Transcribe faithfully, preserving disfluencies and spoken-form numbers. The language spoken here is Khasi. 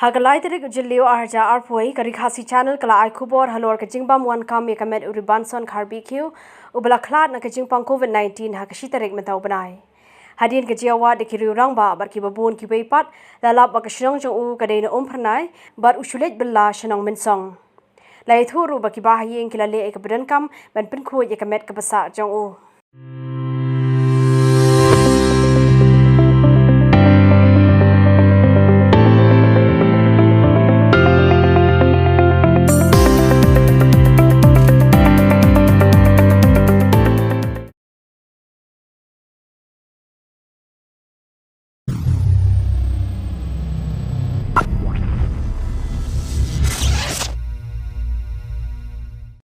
Ha ka lai tarik u Jylliew arhajar arphew wei, ka Ri Khasi Channel ka la ai khubor halor ka jingbym wan kam ïa ka met u Ribanson Kharbihkhiew, uba la khlad na ka jingpang COVID nineteen ha ka shi tarik mynta u bnai. Hadien ka jingïawad da ki riew rangbah bad kiba bun kiwei pat, la lap ba ka shnong jong u ka dei na Umphyrnai bad u shu leit bylla sha Nongmynsong. La ïathuh ruh ba ki bahaïing ki la leh ïa kaba donkam ban pynkhuid ïa ka met kaba sah jong u.